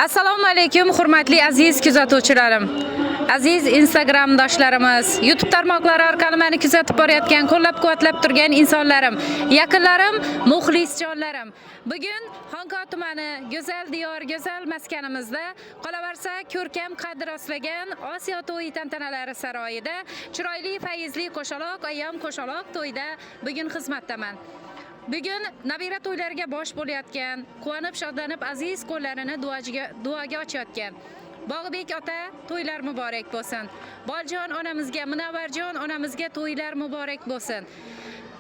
Assalomu alaykum, hurmatli aziz kuzatuvchilarim. Aziz Instagram doshlarimiz, YouTube tarmoqlari orqali meni kuzatib borayotgan, qo'llab-quvvatlab turgan insonlarim, yaqinlarim, muxlisjonlarim. Bugun Xonqo tumani go'zal diyor, go'zal maskanimizda, qolaversa ko'rkam qad rostlagan Osiyo to'yi tantanalari saroyida chiroyli, fayzli qo'shaloq ayyom qo'shaloq to'yda bugun xizmatdaman. Bugun nabira to'ylariga bosh bo'layotgan, quvonib shodlanib aziz qo'llarini duoga ochayotgan Bog'bek ota, to'ylar muborak bo'lsin. Boljon onamizga, Munavvarjon onamizga to'ylar muborak bo'lsin.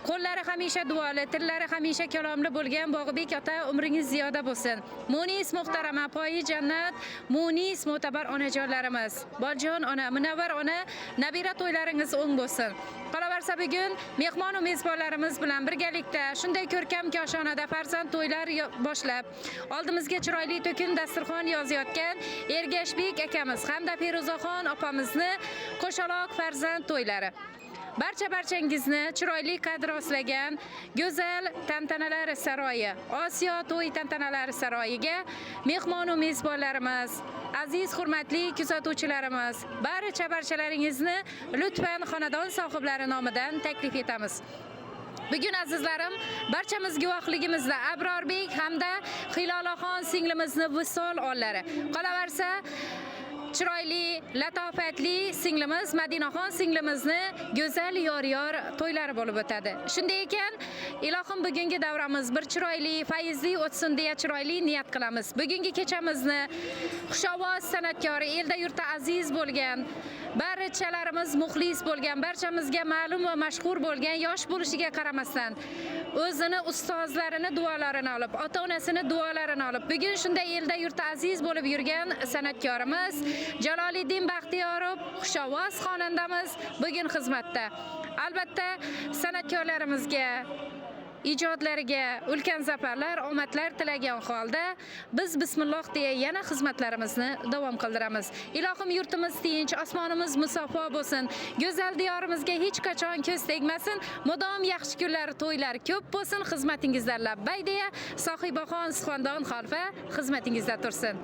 Qo'llari hamisha duoli, tillari hamisha kalomli bo'lgan Bog'bek ota, umringiz ziyoda bo'lsin. Munis muhtarama, poyi jannat, munis mo'tabar onajonlarimiz. Boljon ona, Munavvar ona, nabira to'ylaringiz o'ng bo'lsin. Qolaversa bugun mehmon va mezbonlarimiz bilan birgalikda shunday ko'rkam koshonada farzand to'ylar boshlab, oldimizga chiroyli to'kin dasturxon yozayotgan Ergashbek akamiz hamda Feruzaxon opamizni qo'shaloq farzand to'ylari. Barcha barchangizni chiroyli qad rostlagan go'zal tantanalar saroyi, Osiyo to'y tantanalari saroyiga mehmon va mezbonlarimiz, aziz hurmatli kuzatuvchilarimiz, barcha barchalaringizni lutfan xonadon sohiblari nomidan taklif etamiz. Bugun, azizlarim, barchamiz guvohligimizda Abrorbek hamda Hilolaxon singlimizni visol onlari. Qolaversa chiroyli, latofatli singlimiz Madinaxon singlimizni go'zal yor-yor to'ylari bo'lib o'tadi. Shunday ekan, ilohim bugungi davramiz bir chiroyli, fayzli o'tsin deya chiroyli niyat qilamiz. Bugungi kechamizni xushovoz san'atkori, elda yurtda aziz bo'lgan, barchalarimiz muxlis bo'lgan, barchamizga ma'lum va mashhur bo'lgan, yosh bo'lishiga qaramasdan o'zini ustozlarini duolarini olib, ota-onasini duolarini olib, bugun shunday elda yurtda aziz bo'lib yurgan san'atkorimiz Jaloliddin Baxtiyorov, xushovoz xonandamiz bugun xizmatda. Albatta, san'atkorlarimizga ijodlariga ulkan zafarlar, omadlar tilagan holda biz bismilloh deya yana xizmatlarimizni davom qildiramiz. Ilohim yurtimiz tinch, osmonimiz musaffo bo'lsin. Go'zal diyorimizga hech qachon ko'z tegmasin. Mudom yaxshi kunlar, to'ylar ko'p bo'lsin. Xizmatingizda labbay deya Sohibaxon Suxandon xalfa xizmatingizda tursin.